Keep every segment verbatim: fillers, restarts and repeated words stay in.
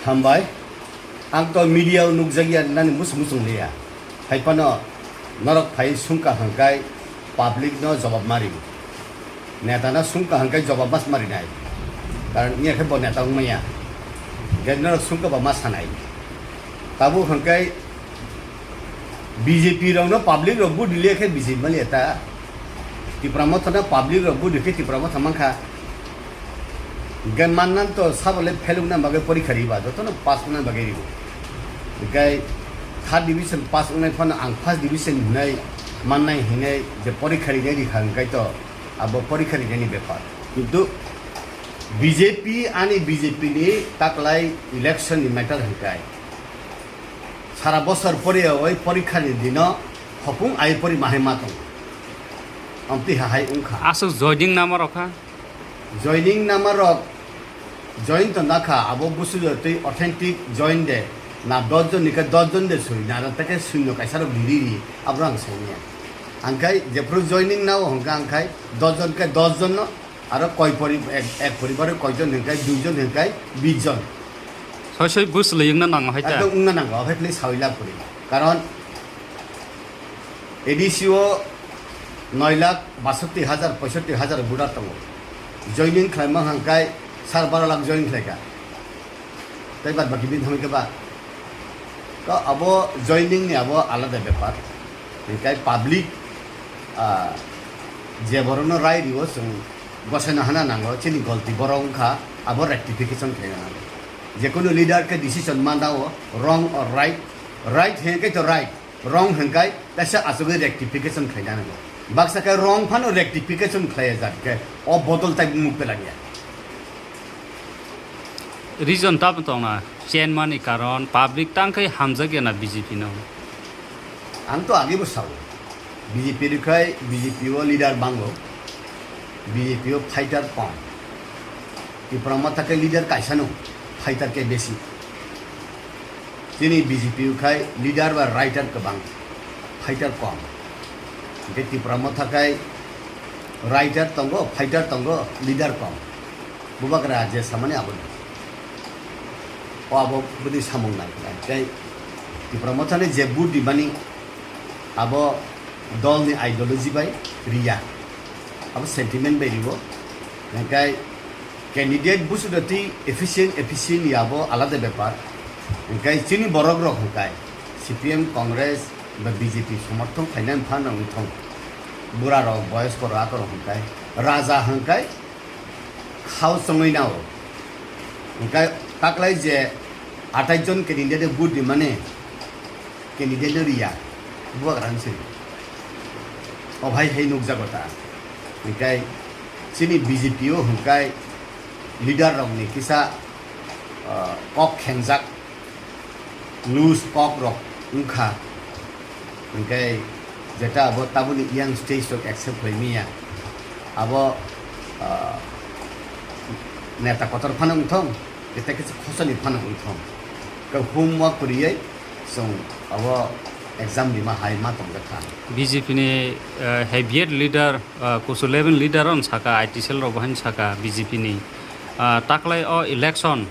Hambai, ang to media o nukjakya nani musu muchung liya. Hai phano norok phai sungka hwnkhe public no jawab ma rio. Neta no sungka hwnkhe jawab mas ma rinai. Karon iya khe bo neta wng manya. Hwnkhe norok sungka ba ma sanai. Tabuk hwnkhe B J P rok no public rok vote riliya khe B J P maliya ta. Tipra Motha no public rok vote rikhe Tipra Motha mankha. Hwnkhe mannan to sabole fail wngna bagwi porikha riba, jotono pass wngna bagwi ribo. Hwnkhe third division pass wngnai phano ang first division hinwi mannai hinwi je porikha rinai rikha hwnkhe to abo porikha rinaini bepar. Kintu B J P ani B J P ni taklai election ni matter hwnkhe sara bosor poriyawi porikha ni dino hopung ai pori mahai ma tongo. Amtwi hahai wngkha. Aswk joining nama rokha? Joining nama rok join to nakha, abo busujo twi authentic join de. Na dos jon ni khe dos jon de sui, na rok tei khe suino kaisa rok riri ri, abo ang saiya. Angkhai jephru joining nao hwnkha angkhai dos jon khe dos jon no, aro koi pori-, ek, ek poribaro koi jon hwnkhe dui jon hwnkhe bis jon. Soi soi bus liyungna nango hai ta. Ekdom wngna nango, ophai philwi sawi lab kori. Karon A D C o noi lakh basotti hajar, poisotti hajar voter tongo. Joining khlaima hwnkhe sar baro lakh join khlaikha. Tei bad baki bini thangwi khe ba. To abo joining ni abo alada bepar. Hwnkhe public, ah, je borokno rai rio chwng gosaino hana nango, chini golti borok wngkha, abo rectification khlaina nango. Jekunu leader khe decision ma nao, wrong or right, right hwnkhe to right. Wrong hwnkhe kaisa achugwi rectification khlaina nango. Baksa khe wrong phano rectification khlaiya jat khe o bodol tai muk pelangya. Reason tamo tongna, chenmani karon public tangkhai hamjakya na B J P no? Ang to agi bo sao. B J P rwkhai B J P o leader bango. B J P o fighter kom. Tipra Motha khe leader kaisa no, fighter khe besi. Chini B J P o khai leader ba writer kwbang, fighter kom. Hwnkhe Tipra Motha khai writer tongo, fighter tongo, leader kom. Bubagra je samani abo no. O abo bwdwi samung nai. Tei Tipra Motha ni je vote rimani abo dol ni ideology bai riya. Abo sentiment bai riwo. Hwnkhe candidate busudo twi efficient, efficient ya bo alada bepar. Hwnkhe chini borok rok hwnkhe C P M, Congress ba B J P somorthon khainai phano wngthong. Bura rok, boyosko rok, akorok hwnkhe raja hwnkhe khao chongwi nao. Hwnkhe taklai je athais jon candidate vote rimani, candidate no riya, bubagra se. O bhai hai nukjago ta. Hwnkhe chini B J P o hwnkhe leader rok ni kisa, ah, kok khengjak, loose kok rok wngkha. Hwnkhe jeta abo tabuni young stage rok accept khlai manya. Abo, ah, neta kotor phano wngthong, jeta kisa khosani phano wngthong. Khe homework kwrwiwi chwng abo exam rima hai ma tongjak kha. B J P ni, eh, heavyweight leader, eh, kusu level leader on saka, I T cell rok bo haino saka B J P ni. Ah, taklai o election,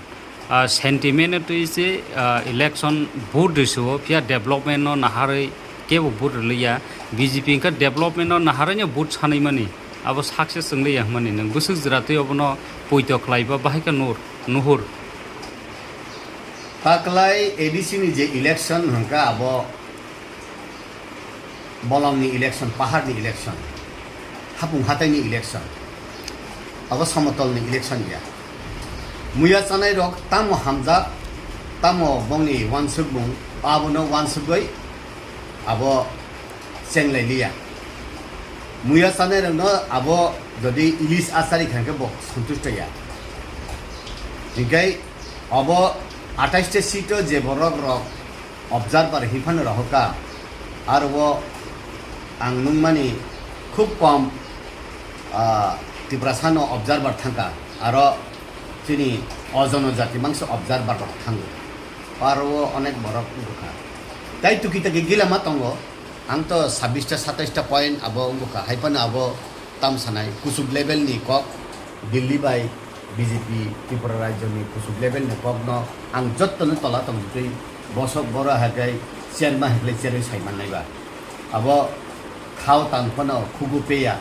ah, sentiment no twi se, ah, election vote rwsio, phiya development no naharwi kebo vote rwliya. B J P wngkha development no naharwi no vote sanwi mani, abo success wngli ya hwnmani nwng bwswk jwra twi obono poito khlai ba bahai khe nuhur, nuhur. Taklai A D C ni je election hwnkha abo bolongni election, paharni election, hapung hataini election, abo somotolni election ya. Muya chanai rok tamo hamjak, tamo bongni wansukmung, abono wansugwi abo chenglai liya. Muya chanai rokno abo jodi ilis achari khankhe bo santusto ya. Hinkhe abo atais ta seat o je borok rok observer hinphano rohorkha, aro o ang nukmani khub kom, ah, Tiprasano observer thangkha, aro chini o jonojati mangsa observer rok thango, aro o onek borok wngkha. Tai tuki taki gila ma tongo, ang to sabbish ta satais ta point abo wngkha, haiphano abo tam sanai kuchuk level ni kok Delhi bai B J P Tripura rajyoni kuchuk level ni kokno ang jottono tola tongtwi bosok boro hai khe chairman hai khe chairman sai mannai ba. Abo khao tang phano khugu peya.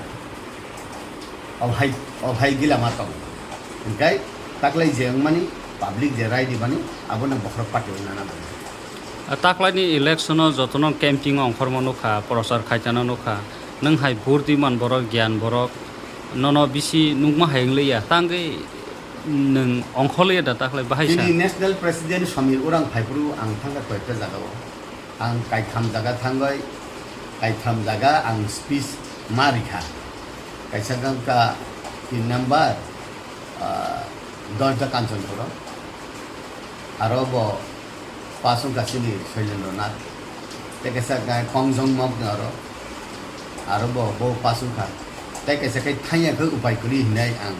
Obhai, obhai gila ma tong. Hingkai taklai je wngmani public je rai di mani abono bokhorok party wngna nango. A taklaini election-o jotono camping-o ongkhorma nukha, prochar khaitana nukha. Nwng hai burdiman borok, giyan borok, nono bisi nukma hai wngli ya. Tangwi nwng ongkhorli ya da taklai bahai sa? Chini national president Samir Urang phaiphuru ang thangkha koyekta jagao. Ang kaitham jaga thangwi, kaitham jaga ang speech ma rikha. Kaisa wngkha tin number, ah, Dosda Kanchanpura. Aro bo pass wngkha chini Sailendra Nath. Tei kaisa khe Kongjong Mok ni aro. Aro bo, bo pass wngkha. Tei kaisa khe thangya khe upai kwrwi hinai ang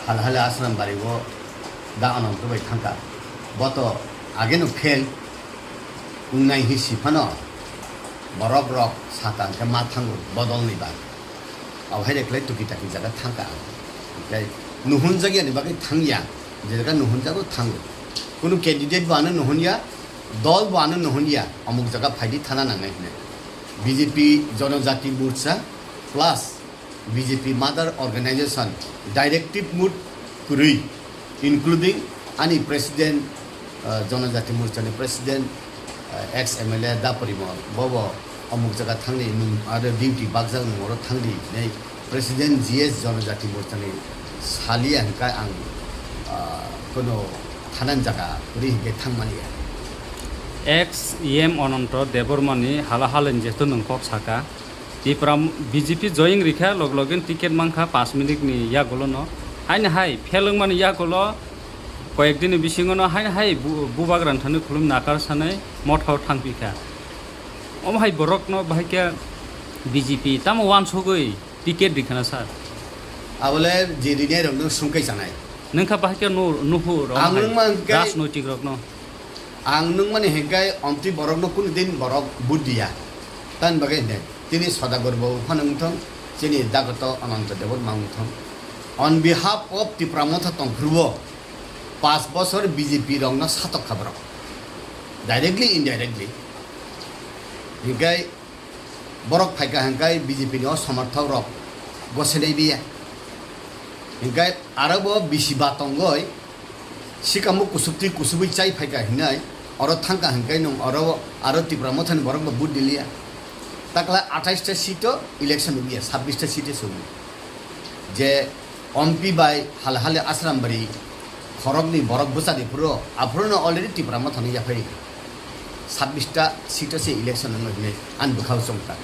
hal hal Asram Bari o da Ananto bai thangkha. Bo to ageno fail wngnai hi si phano borok rok sata hwnkhe ma thango bodol ni ba. Abo hai rek le tuki taki jaga thangkha ang. Hingke nuhunjak yani bagwi thangya, je jaga nuhunjago thango. Kunu candidate bo ano nuhunya, dol bo ano nuhunya, omuk jaga phaidi thana nangnai hwnwi. B J P Jonojati Morcha plus B J P Mother Organization directive mode kwrwi, including ani president, uh, Jonojati Morcha ni president, uh, ex M L A Da Porimon, bobo omuk jaga thangni nwng aro duty bakjak nwng oro thangdi hinwi president G S Jonojati Morcha ni saliya hwnkhe ang, uh, kono thanan jaga kwrwi hwnkhe thangmani ya. Ex E M Ananto Debbarma ni hala halin jeto nwng kok saka, Tipra B J P join rikha, log logen ticket mankha panch minute ni yagulo no. Haini hai phelwng mani yagulo koyek din ni bisingo no haini hai bu-, bubagra thani khulum nakar sanai motha o thangpikha. Omo hai borok no bahai khe B J P tamo wansugwi ticket rikha na sir? Abole je rinai rok no sungkai chanai. Nungkha bahai khe nu-, nuhur omo Ang hai nung man khe rajnoitik rok no. Ang nungmani hingkai omtwi borokno kunu din borok vote diya. Tamni bagwi hwnwi tini Sodagar bo phano wngthong, chini Dagoto Ananto Debot ma wngthong. On behalf of Tipra Motha tongphuru o paanch bosor B J P rokno satok kha borok. Directly, indirectly. Hingkai borok phaikha hingkai B J P ni o somorthok rok gosenai biya. Hingkai aro bo bisi ba tongoi sikamo kusubtwi kusubui chai phaikha hinai oro thangkha hingkai nwng oro aro Tipra Mothani borok bo vote diliya. Takla athais ta seat o election wngya, sabbish ta seat o sogwi. Je Ompi bai hal hale Asrambari khorokni borok bwchadi phuru, aphuru no already Tipra Mothani yaphai sabbish ta seat o se election wngwi hinwi ani bwkhao chongkha.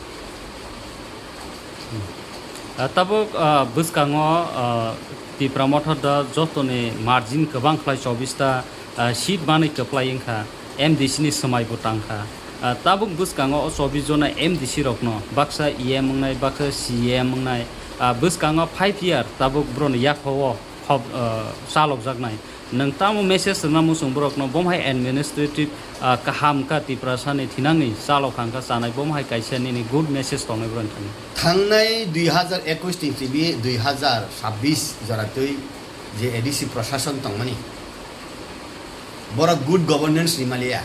Ah, tabuk, ah, bwskango, ah, Tipra Motha da jotoni margin kwbang khlai chobbish ta, ah, seat manwi kwplai wngkha. M D C ni swmai bo tangkha. Ah, tabuk bwskango o chobbish jona M D C rokno baksa E M wngnai, baksa C E M wngnai, ah, bwskango five year tabuk boroni yaphao khop, ah, chalokjaknai. Nwng tamo message rwna muchung borokno, bomo hai administrative, ah, kaham kha Tiprasani thinangni chalok hangkha chanai, bomo hai kaisa nini good message tongnai borokni thani? Thangnai dui hazar ekush ni chibi dui hazar sabbish joratwi je A D C prosason tongmani, borok good governance ni maliya.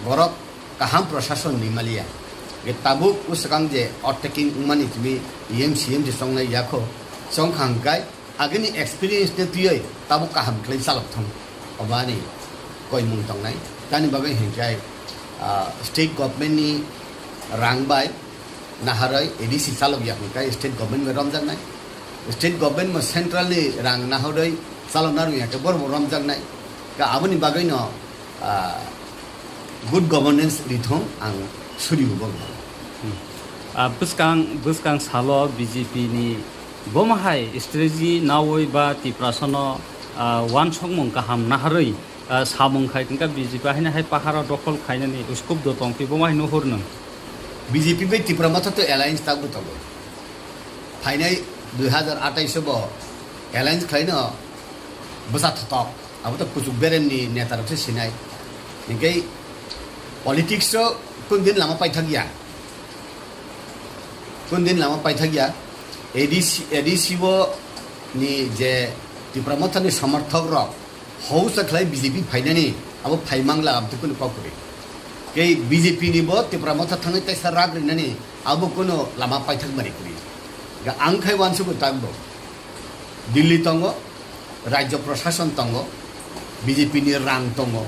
Borok kaham prosason ni maliya. Je tabuk bwswkang je overtaking wngmani tini E M C M je chongnai yakho, chongkha hwnkhe agini experience ni twiwi tabuk kaham khlai chalok thung. Obo ani koimung tongnai. Tani bagwi hwnkhe, ah, state government ni rang bai naharwi A D C chalok ya hwnkhe state government bai romjaknai. State government bo central ni rang naharwi chalok narwk ya khe borok bo romjaknai. Ka aboni bagwi no ah, good governance rithung ang suri bo bokno. Hmm. Ah, bwskang, bwskang salo B J P ni bomo hai strategy nawi ba Tiprasano, ah, wansokmung kaham naharwi, ah, samung khai tongkha B J P haino hai paharo dokhol khainani scope do tongphi bomo hai nuhur nung? B J P bai Tipra Motha to alliance tabuk tongo. Phainai dui hazar atais o bo alliance khlaino bwsa thotok. Abo to kuchuk beremni neta rok se sinai. Hinkhe politics o kundin lama paithak ya. Kundin lama paithak ya. A D C, A D C o Ni je Tipra Motha ni somorthok rok housa khlai B J P phainani abo phai mangla abdukuni kokri. Kei B J P ni bo Tipra Motha thangwi taisa rak rinani abo kuno lama paithak mari kri. Ga ang khai wansugo takbo. Delhi tongo, rajyo prashason tongo, B J P ni rang tongo,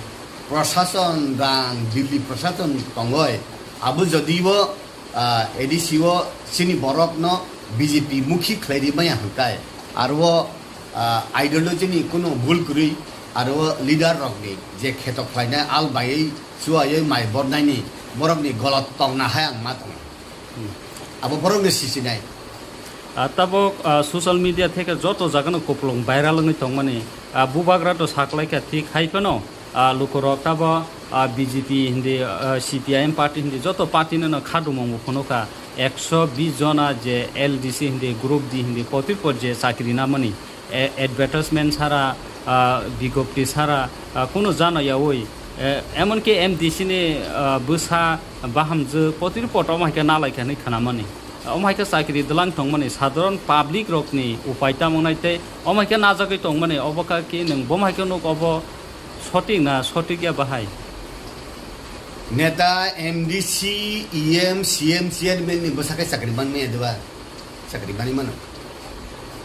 prashason rang, Delhi prashason tongoi, abo jodibo, ah, A D C o chini borokno B J P mukhi khlai ri maya hwnkhe, aro, ah, ideology ni kuno bul kwrwi, aro leader rokni je kheto khlainai al baiwi chuaiwi mai bornaini borokni golot tongna hai ang ma tongo. Hmm. Abo borokno sisinai. Ah, tabok, ah, social media theke joto jagano kupulung viral wngwi tongmani. Ah, bubagra to saklaikha thik hai phano, ah, lukurok tabo, ah, B J P hindi, ah, C P I M party hindi joto party no khadumung bo phunukha. Ekso bis jona je L D C hindi group di hindi potir por je chakri namani. E-, advertisement sara, ah, bigopti sara, ah, kuno jano yaui, eh, emonki M D C ni, ah, bwsa bahamjwk potir poto omo hai khe nalaikha hinwi khnamani. Omo hai khe chakri dwlang tongmani, sadharon public rokni upai tamo wngnai tei omo hai khe najagwi tongmani, obo kha ki nwng bomo hai khe nuk obo sotik na sotik ya bahai? Neta, M D C, E M, C M, chairman ni bwsa khe chakri manmaya diba? Chakri manwi mano.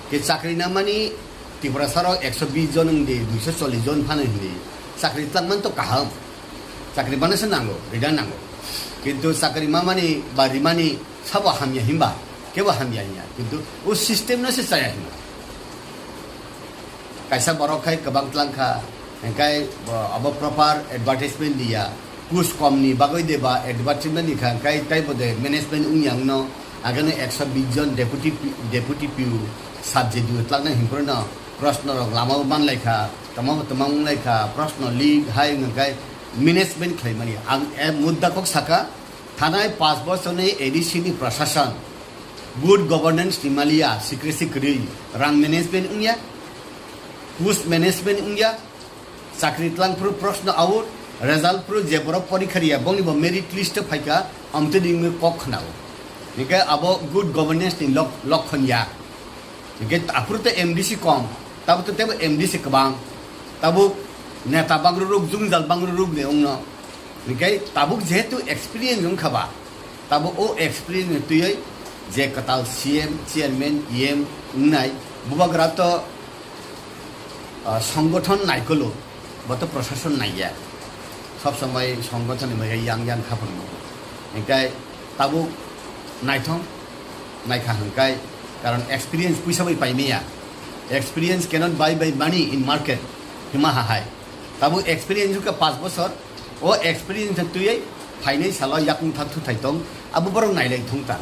Ke chakri namani Tiprasa rok ekso bis jon wngdi, duiso chollish jon phano hindi. Chakri tlangman to kaham. Chakri bana se nango, rida nango. Kintu chakri mamani ba rimani sabo hamya himba, kebo hamya hinya. Kintu o system no se chaya himba. Kaisa borok khai kwbang tlang kha, hingkai bo, abo proper advertisement diya. Post kom ni bagwi de ba advertisement ni kha, hingkai tei bo de management wngya wngno, agano ekso bis jon deputy P-, deputy P O subject dui tlang na himphru no, proshno rok lama o man lai kha, tamo tamo wng lai kha, proshno leak hai wng kai management khlai mani. Ang e mudda kok saka, thanai panch bochor ni A D C ni prashasan, good governance ni maliya, secrecy kwrwi, rang management wngya, post management wngya, chakri tlang phuru proshno out, result phuru je borok porikha riya, bongni bo merit list o phaikha, amtwini wngwi kok khwnao. Hingkhe abo good governance ni lok-, lokhon ya. Hingkhe aphuru to M D C kom, tabuk to tebo M D C kwbang, tabuk neta bangruruk, jwngjal bangruruk de wngno. Hingkhe tabuk jehetu experience wngkha ba, tabuk o experience ni twiwi je kwtal C M, chairman, E M wngnai, bubagra to, ah, songgothon naikolo, bo to prashason naiya. Sob somoi songgothon ni bagwi yang yang kha phano. Hingkhe tabuk naithong, naikha hingkai, karon experience puisa bai paimaya. Experience cannot buy by money in market, hima ha hai. Tabuk experience wngkha panch bochor, o experience no twiwi phainai salo yakung tha thuthai tong, abo borok nailai thung ta.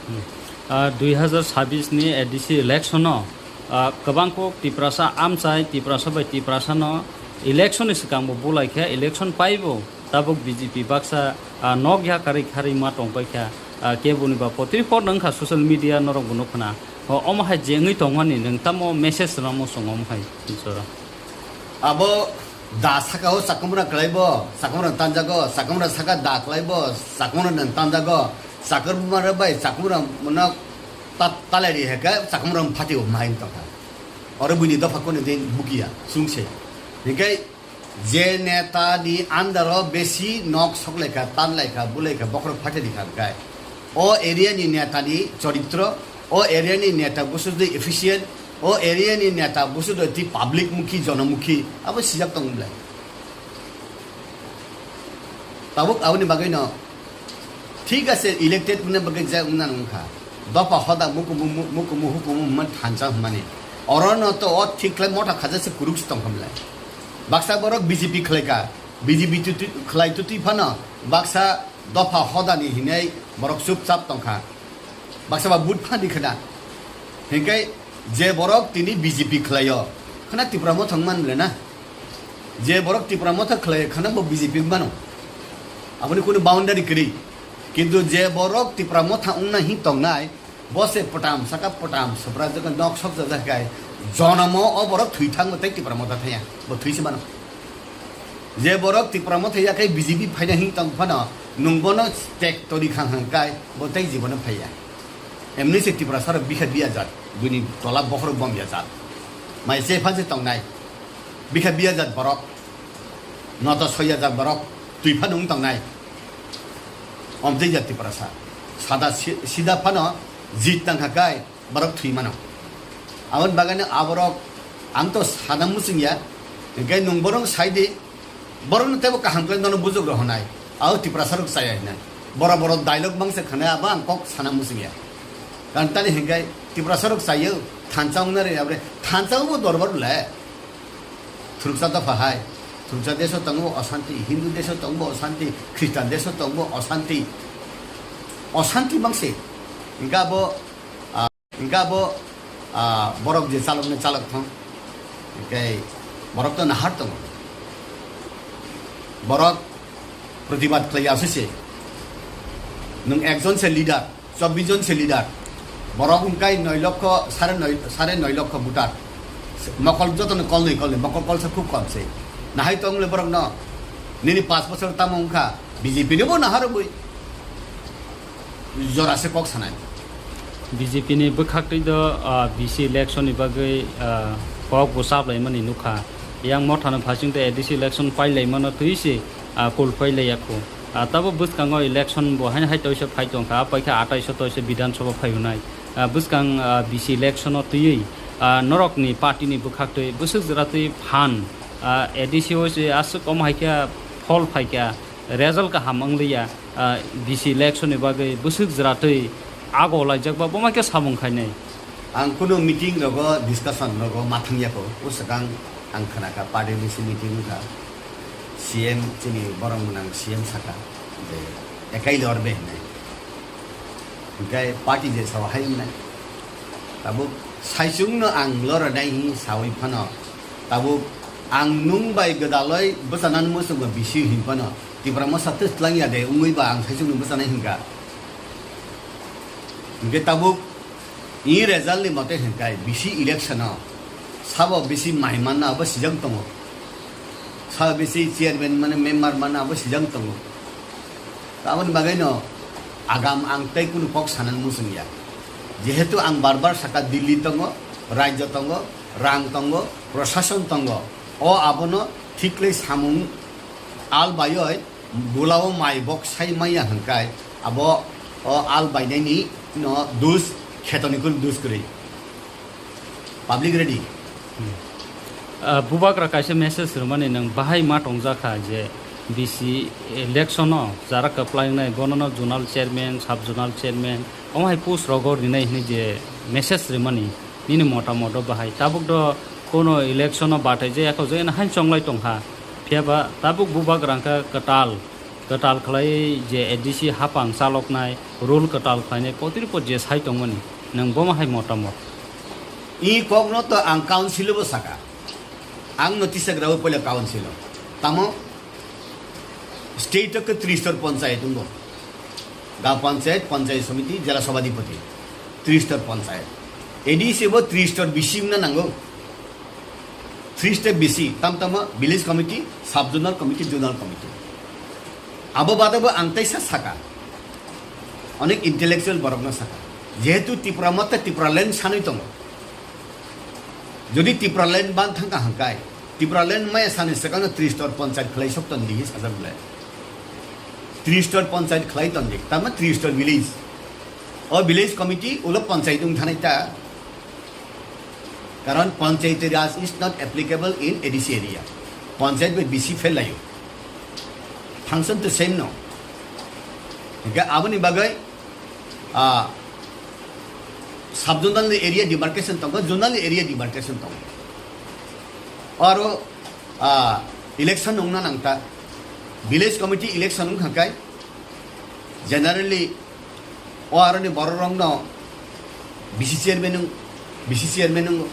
Hmm. Ah, dui hazar sabis ni A D C election o, ah, kwbang kok Tiprasa amchai, Tiprasa bai Tiprasa no election ni swkang bo bulai khe election pai bo. Tabuk B J P baksa, ah, nok ya karwi kharwi ma tong pai kha, ah, kebo ni ba potri pot wng kha social media norok bo nuk khna. Ho, omo hai je wngwi tong mani nwng tamo message rwna muchung omo hai jora. Abo da saka o chakwmra kwlai bo, chakwmra tanjago, chakwmra saka da kwlai bo, chakwmra nwng tanjago, chakwmra bai chakwmra no ta-, talai ri heka chakwmra phati o mai tong kha. Oro buini dopha kone din bukia, sungse. Hinkhe je neta ni under o besi nok sok lai kha, tan lai kha, bulai kha, bokhorok phaikha di kha, hwnkhe o area ni neta ni choritro, o area ni neta busu de efficient, o area ni neta busu de ti public mukhi, jonomukhi, abo sijak tong bwlai. Tabuk aboni bagwi no thik ase, elected wngna bagwi je wngna nang kha. Dopha hoda mukumu, mu-, mukumu hukumu hwnma thansa hwnmani. Oro no to o thik khlai motha khaja se kuruk se tong kha bwlai. Baksa borok B J P khlai kha, B J P tutu-, khlai tutui phano baksa dopha hoda ni hinai borok chupchap tong kha. Baksa ba but phani khna. Hinkhe je borok tini B J P khlaio, khna Tipra Motha wngman le na. Je borok Tipra Motha khlai khna bo B J P wngmano. Aboni kunu boundary kwrwi. Kintu je borok Tipra Motha wngna hin tongnai, bo se potam saka potam sopra jaga nok sok jaga kai. Jonomo o borok thwi thangbo tei Tipra Motha thaya. Bo thwi se mano. Je borok Tipra Motha ya kai B J P phaina hin tong phano, nwng bono tek tori khang hang kai, bo tei jibono phaiya. Emni se Tiprasa rok bikha biya jat, buini tola bokhorok bom ya jat. Mai se phan se tongnai. Bikha biya jat borok. Noto soya jat borok. Twi phano wng tongnai. Omtwi jat Tiprasa. Sada si-, sida phano jit tang kha kai borok thwi mano. Aboni bagwi no aborok ang to sana muchung ya. Hingke nung borok sai di. Borokno teibo kaham khe nono bujok rohonai. Ao Tiprasa rok chaya hinai. Bora bora dialogue bangsa khanai abo ang kok sana muchung ya. Karon tani hinkai Tiprasa rok chayo thansa wngna re abre thansa bo dorbar le. Thuruksa dopha hai. Thuruksa deso tongo osanti, Hindu deso tongo osanti, Khristan deso tongo osanti. Osanti bangse. Hinka abo Hingke abo, ah, borok je chaloknai chalok thang, hingke borok to nahar tongo. Borok protibad khlai aswk se. Nwng ekjon se leader, chobbish jon se leader. Borok hingkai noi lokho, sare noi, sare noi lokho voter. Mokol jotono kolnwi kolnwi, mokol kolsa khub kom se. Nahai tong le borok no. Nini paanch bochor tamo wngkha, B J P ni bo nahar bwi. Jora se kok sanai. B J P ni bwkhaktwi do, ah, B C election ni bagwi, ah, kok bo chaplaimani nukha. Yang mothano phasing tei A D C election pailaimano twi se, ah, kul pailaiya khu. Ah, tabo bwskango election bo haino hai toisa phai tongkha, ah, paikha atais o toisa Bidhan Sabha phai hwnai. Ah, bwskang, ah, B C election o twiwi, ah, norokni party ni bwkhaktwi bwswk jora twi phan, ah, A D C o se aswk omo hai khe phol phaikha. Result kaham wngliya, ah, B C election ni bagwi bwswk jwratwi ago laijak ba boma khe samung khainai. Ang kunu meeting rogo, discussion rogo ma thangya kho, o swkang ang khna kha party B C meeting wngkha, C M chini borok mwnang C M saka je ekai lorbe hinai. Hingke party je sao hai wngnai. Tabuk saichungno ang loronai hi sawi phano. Tabuk ang nung bai gwdaloi bwchanani muchungo bisi hin phano. Tipra masa twi tlang ya de wngwi ba ang saichungno bwchanai hinka. Hingke tabuk i result ni mote hinkai bisi election o sabo bisi mai manna abo sijak tongo. Sabo bisi chairman mane member manna abo sijak tongo. Aboni bagwino agam ang tei kunu kok sanani muchung ya. Jehetu ang bar bar saka Delhi tongo, rajyo tongo, rang tongo, prosason tongo. O abono thik khlai samung al baioi bulao mai bok sai maya hwnkai abo o al bainaini no dus khetoni kunu dus kwrwi. Public ready. Ah, bubagra kaisa message rwmani nwng bahai ma tongjakha je B C election o jara kwplai wngnai bonono zonal chairman, sub zonal chairman, omo hai post rogo rinai hinwi je message rwmani nini motamoto bahai. Tabuk do kono election o batai je eko je hain chonglai tongkha. Phiya ba tabuk bubagra wngkha kwtal. Kwtal khlai je A D C hapang chaloknai, rule kwtal khlainai kotirpo je sai tongmani, nwng bomo hai motamot? I kokno to ang council bo saka. Ang no tisagra o poila council o. Tamo state o ke tristor panchayat wngo. Gaon panchayat, panchayat samiti, jela sabhadipati. Tristor panchayat. A D C bo tristor bisi wngna nango. Three step B C, tam tamo village committee, sub zonal committee, zonal committee. Abo bade bo ang teisa saka. Onek intellectual borokno saka. Jehetu Tipra mote Tipra land sanwi tongo. Jodi Tipra land ban thangka hangkai, Tipra land maya sani swkangno tristor panchayat khlai sok ton di sajak bwle. Tristor panchayat khlai ton di, tamo tristor village. O village committee ulo panchayat wng thanai ta. Karon Panchayati Raj is not applicable in A D C area. Panchayat bai B C fail layo. Function to same no. Hingke aboni bagwi, ah, sub-zonal area demarcation tongo, zonal area demarcation tongo. Aro, ah, election wngna nangta. Village committee election wngkha kai. Generally, o aroni bororokno B C chairman wng, B C chairman wng.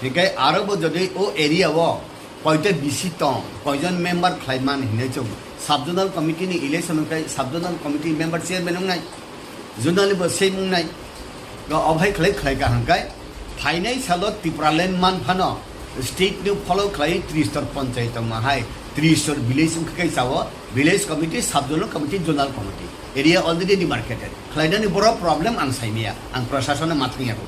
Hingke aro bo jodi o area o koita B C tong, koijon member khlai man hinwi chwng sub-zonal committee ni election wngkhe sub-zonal committee member chairman wngnai, zonal ni bo same wngnai. Ga obhai khlai khlai ka hangkai phainai salo Tipraland man phano state ni follow khlai tristor panchayat tongma hai tristor village wngkhe kai chao village committee, sub-zonal committee, zonal committee. Area already demarcated. Khlainani boro problem ang saimaya, ang prasasano mathang yago.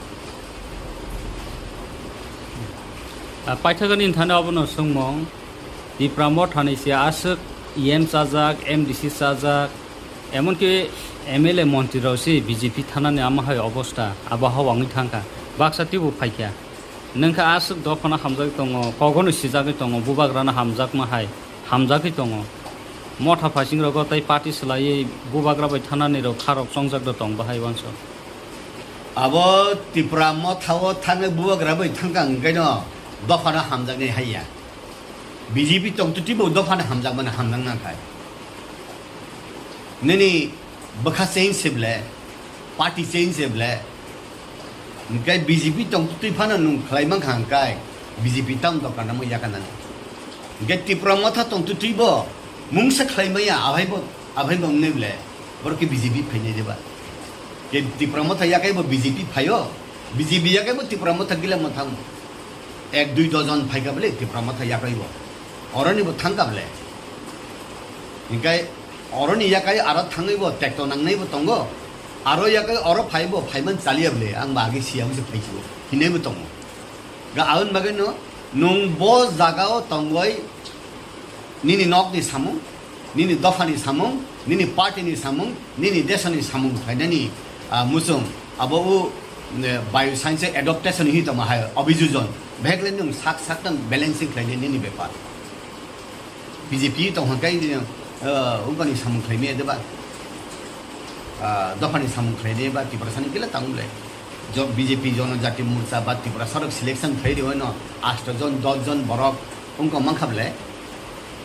Ah, paithakgani thani abono swngmung, Tipra Motha ni se aswk E M chajak, M D C chajak, emonki M L A montri rok se B J P thanani ama hai obosta, abo hao wngwi thangkha, baksa teibo phaikha. Nwng khe aswk dophano hamjagwi tongo, kogono sijagwi tongo, bubagrano hamjakma hai hamjagwi tongo. Motha phaising rogo tei party swlaiwi bubagra bai thanani rok kharok chongjak do tong bahai uansuk. Abo Tipra Motha o thangwi bubagra bai thangkha hwnkhe no dophano hamjaknai haiya. B J P tongtwtwi bo dophano hamjakmani hamjak nangkha. Nini bwkha change se ble, party change se ble, hwnkhe B J P tongtwtwi phano nwng khlai mankha hwnkhe B J P tam dokan namo yakanani. Hwnkhe Tipra Motha tongtwtwi bo mungsa khlai maya, aphai bo, aphai bo wngnai ble, borok khe B J P phainai deba. Ke Tipra Motha yakai bo B J P phaio, B J P yakai bo Tipra Motha gila motha. Ek dui dojon phaikha bole Tipra Motha yakai bo. Oroni bo thangkha bole. Hinkhe oroni yakai aro thangwi bo tekto nangnai bo tongo. Aro yakai oro phai bo phaiman chaliya bole. Ang ba agi siya bose phaisio. Hinai bo tongo. Ga aun bagwi no nwng bo jaga o tongoi nini nok ni samung, nini dopha ni samung, nini party ni samung, nini desha ni samung khlainani, ah, muchung. Abo o, eh, bio science adaptation hi tongma hai, abhijojon. Bhekle nwng sak sak tang balancing khlainai nini bepar. B J P tong hwnkhe, eh, ubani samung khlaimaya deba? Ah, dophani samung khlainai ba Tiprasani kila tang le. Jo-, B J P Jonojati Morcha ba Tripura sarok selection khlai rwino asto jon, dos jon borok wngkha mankha ble.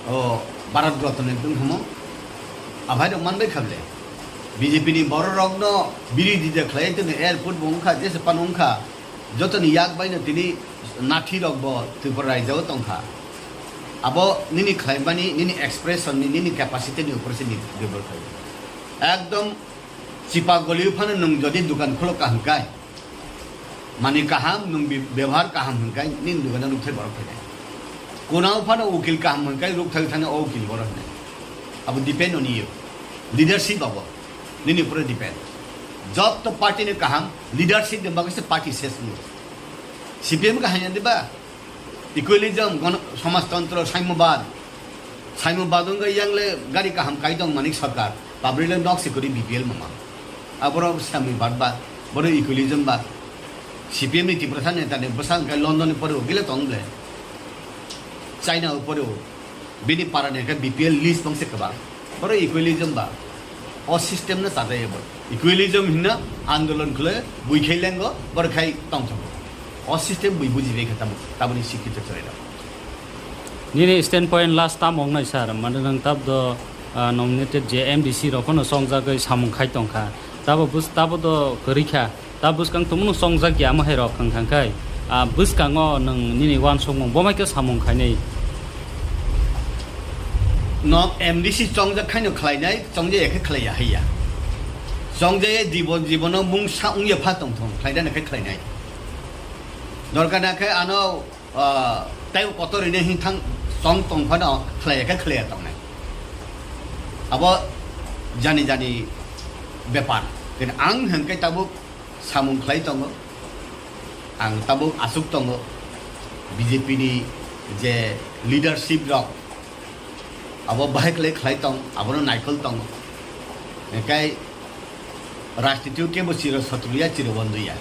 O Bharat Ratna wngkha mo. Aphai rok manbai kha ble. B J P ni borok rokno biridita khlai tongni airport bo wngkha, jese pan wngkha. Jotoni yak baino tini nathi rok bo Tripura raijao tongkha. Abo nini khlaimani, nini expression ni, nini capacity ni upor se ni nirbhor khlai. Ekdom chipa goli phano nwng jodi dukan khulok kaham kai, mani kaham nwng bi-, bebohar kaham hwn kai, nini dukan rukthai borok phainai. Kunao phano ukil kaham hwn kai, rukthai thani o ukil borok hwnwi. Abo depend on you. Leadership abo. Nini upore depend. Joto party ni kaham, leadership ni bagwi se party ses wngo. C P M khe hamya diba? Equalism, gono-, samajtantro, saimobad. Saimobad wngkha yang le gari kaham kai tong manik sarkar. Public le nok se kwrwi B P L mama. Aboro saimobad ba, boro equalism ba. C P M ni Tiprasa neta ni bwsa wngkha London ni pore o gile tong ble. China o pore o. Bini para ni khe B P L list bangse kwbang. Boro equalism ba. O system no chajai bo. Equalism hinna andolon khle bui khai lengo, boro khai tongthogo. O system bui buji bai khe tamo, taboni sikhi to chwrai rok. Nini standpoint last tamo wngnai sir, mane nang tab do, ah, nominated je M D C rok no songjagwi samung khai tongkha. Tabo bus-, tabo do kwrwi kha. Ta bwskang tongmano chongjak ya, ama hai rok wng thang khai, ah, bwskango nwng nini uansukmung bo mai khe samung khainai. No M D C chongjak khaino khlainai, chongjaya khe khlaiya haiya. Chongjaya jibon jibono mungsa wngya pha tongthong, khlaidana khe khlainai. Dorkar na khe ano ah, tei kotor rwini hwnthang chong tong phano khlaiya khe khlaiya tongnai. Abo jani jani bepar. Khe ang hwn khe tabuk samung khlai tongo. Ang tabuk asuk tongo. B J P ni je leadership rok abo bahai khlai khlai tong, abono naikol tongo. Hingkai rajniti o kebo chiro sotruya, chiro bonduya.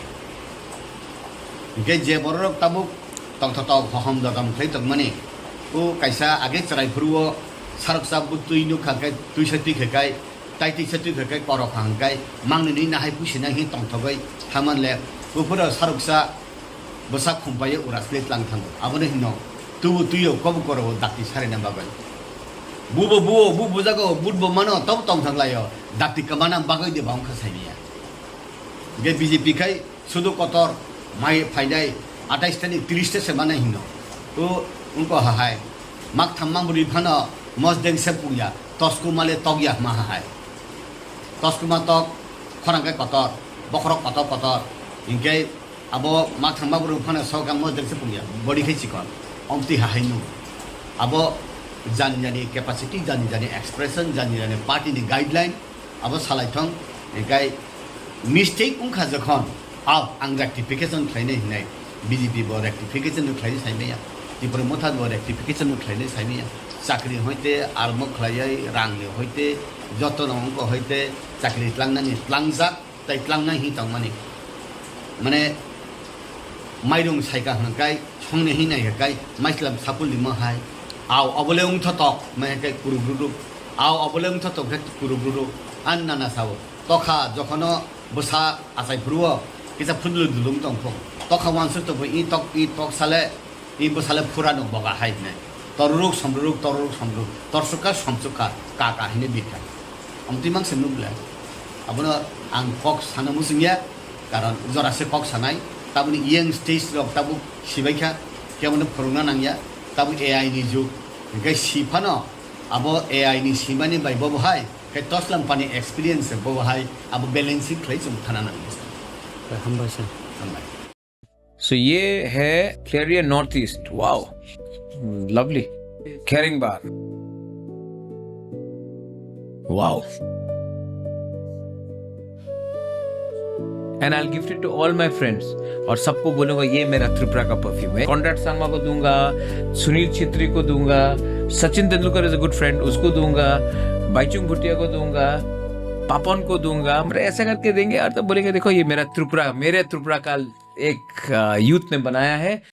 Hingkai je bororok tabuk tongthotok hohom dodom khlai tongmani, o kaisa age chwrai phuru o saroksa bwtwi nukha khe twisa twi khe kai, tai twisa twi khe kai korokha hingkai mangni nini nahai puisi nang hi tongthogwi thaman le, buphuru saroksa bwsa khumpaiyo ura sle tlang thango. Abono hino tubu twiyo kobu koro o dakti sarina bagwi. Bubo buo, bu bujago, but bo mano, tobo tongthok laio. Dakti kwmana bagwi de ba wngkha saimiya. Hingke B J P khai sudu kotor mai phainai atais tani tris ta se mano hino. O wngko hahai. Maktham mangbrwi phano mosdeng se pungya. Toskuma le tokya hma hahai. Toskuma tok, khorang khe kotor, bokhorok kotor kotor. Hingke abo makthang mabrung phano sok ang mo jengse pungya, body khe chikon, omtwi hahai nung. Abo jani jani capacity, jani jani expression, jani jani party ni guideline, abo salai thong, hingkai Mistake wngkha jokhon, ah, ang rectification khlainai hinai, B J P bo rectification no khlainai saimaya, Tipra Motha bo rectification no khlainai saimaya, chakri hoite armo khlaiai, rang ni hoite, joto no wngkha hoite, chakri tlangnani tlangjak, tai tlangnai hin tongmani. Mane, mairung saika hwnkai, songni hin nai kai, maislam sapul limo hai, au obole wngthotok, mai kai kuruk ruruk, au obole wngthotok khe kuruk ruruk, an nana sao. Tokha jokhono bwsa achai phuru o kisa phudlu dulung tong phung. Tokha wansuk tong phung, i tok, i tok sale, i bwsale phura no boga hai hwnwi. Toruruk somruruk, toruruk somruruk, torsukha somsukha, ka ka hwnwi birkha. Amtwi mang se nuk le. Abono ang kok sana muchung ya, karon jora se kok sanai. Tabuni young stage rok tabuk sibai kha, kebono phwrwngna nang ya. Tabuk A I ni jug, hwnkhe si phano abo A I ni simani bai bobo hai. Khe toslam pani experience bo hai abo balancing khlai chwng thana nang. Hambai sir. Hambai. So ye hai Clarion Northeast. Wow. Lovely. Caring bar. Wow. And I'll gift it to all my friends. और सबको बोलूंगा ये मेरा त्रिपुरा का परफ्यूम है। कॉनराड शर्मा को दूंगा, सुनील छेत्री को दूंगा, Sachin Tendulkar is a good friend, उसको दूंगा, बाईचुंग भूटिया को दूंगा, पापन को दूंगा। मतलब ऐसा करके देंगे और तो बोलेंगे, देखो ये मेरा त्रिपुरा, मेरे त्रिपुरा का एक यूथ ने बनाया है।